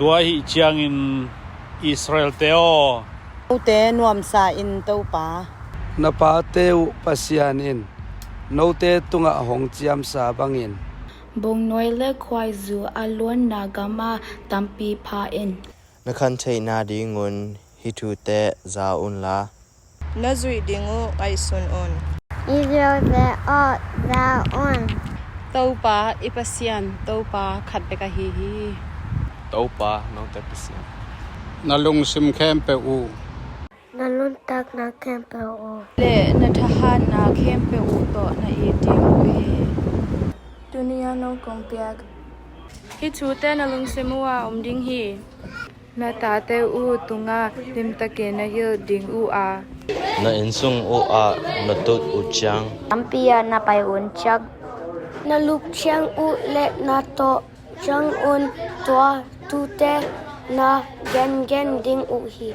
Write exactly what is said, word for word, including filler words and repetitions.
Tua ahih ciangin Israel-te aw, note nuamsa in Topa, na pate uh Pasian in note tungah hong ciamsa bangin, bongnuai le khuaizu a luanna gamah tampi pha in. Na khantheihna dingun hih thute za unla, na zuih ding uh ngaihsun un. Israel-te aw, za un. Topa i Pasian, Topa khat bek ahi hi. Topa note Pasian, na lungsim khempeuh uh, na nuntakna khempeuh uh, le na thahatna khempeuh uh tawh na it ding uh hi. Tuni-a nong kong piak hih thute na lungsim uhah om ding hi. Na tate uh tungah limtakin na hilh ding uh a, na innsung uhah na tut uh ciang, lampi-ah na pai uh ciang, na lup ciang uh le na tawh ciangun tua thute na gengen ding uh hi.